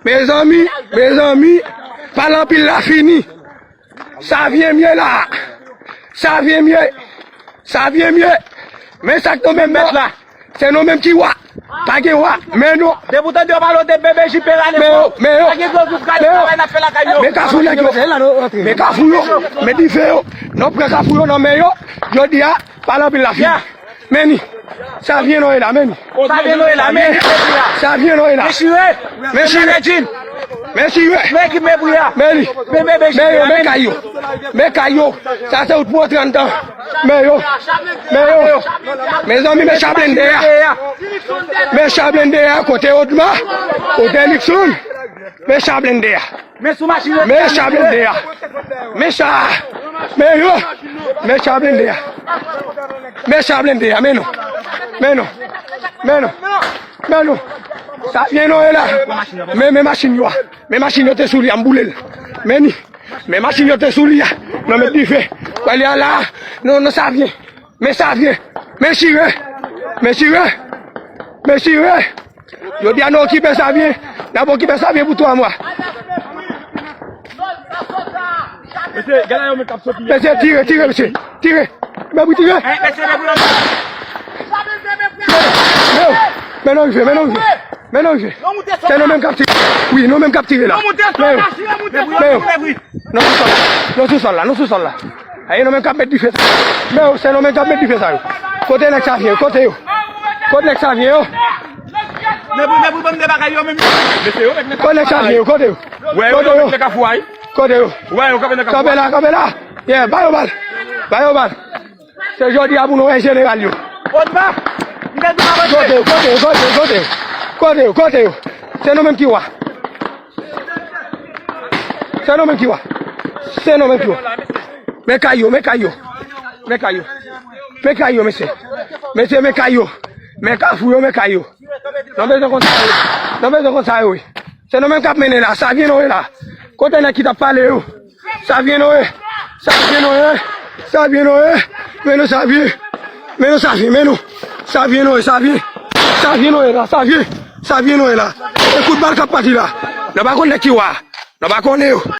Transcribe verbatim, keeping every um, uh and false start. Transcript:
Mezanmi, mezanmi, pale anpil la fini. Savyen m ye la. Savyen m ye. Savyen m ye. Men sa k nan men m nan. Se nou menm ki wa. Pa gen wa. Men nou. Depi w tande yo pale w de B B J P rale men yo, men yo, pa gen gwo group rale travay n ap fè lakay yo. Men kafou nèg yo. Men kafou yo. Men dife yo. Nou pran kafou yo nan men yo. Jodi a, pale anpil la fini. Men ni. Savyen nou ye la, men ni. Savyen nou ye la, men ni. Savyen nou ye la. Men chire. Men chire. Men chire. Men ki men bri a. Men li. Men bebe chire. Men yo, men kay yo. Men kay yo. Sa se wout pou antre anndan. Men yo. Men yo. Mezanmi, men cha blende a. Men cha blende a, kote Odma. Kote Nixon. Men cha blende a. Men sou machin yo. Men cha blende a. Men cha. Men yo. Men cha blende a. Men cha blende a. Men nou. Men nou. Men nou. Men nou. Savyen nou ye la. Men, men machin yo a. Men machin yo te sou li a, m boule l. Men ni. Men machin yo te sou li a. Nou met dife. Wè li a la. Nou, nou savyen. Men savyen. Men chire. Men chire. Men chire. Jodi a nou okipe savyen. N ap okipe savyen pou twa mwa. Mesye, gade yo men k ap soti. Mesye, tire, tire, mesye. Tire. Men pou tire. Men, men nou rive, men nou rive. Men nou rive. Se nou menm k ap tire. Wi, nou menm k ap tire la. Men yo. Men yo. Nou sou sòl la. Nou sou sòl la. Nou sou sòl la. Aye, nou menm k ap met dife sa. Men yo, se nou menm k ap met dife sa yo. Kote nèg savyen yo? Kote yo? Kote nèg savyen yo? Men pou, men pou banm de bagay yo menm. Mesye yo, met nan kafou a. Kote nèg savyen yo? Kote yo? Wè yo, yo met nan kafou a. Kote yo? Wè yo kanpe nan kafou a. Kanpe la, kanpe la. Yeah, ba yo bal. Ba yo bal. Se jodi a pou nou wè jeneral yo. Odma, m te di w avanse. Kote yo, kote yo, kote yo, kote yo? Kote yo, kote yo? Se nou menm ki wa. Se nou menm ki wa. Se nou menm ki wa. Men kay yo, men kay yo. Men kay yo. Men kay yo, mesye. Mesye, men kay yo. Men kafou yo, men kay yo. Nou bezwen konn sa yo. Nou bezwen konn sa yo, wi. Se nou menm k ap mennen la. Savyen nou ye la. Kote nèg ki t ap pale yo? Savyen nou ye. Savyen nou ye. Savyen nou ye. Men nou savyen. Men nou savyen, men nou. Savyen nou ye, savyen. Savyen nou ye la, savyen. Savyen nou ye la. E kout bal k ap pati la. Nou pa konn nèg ki wa. Nou pa konnen yo.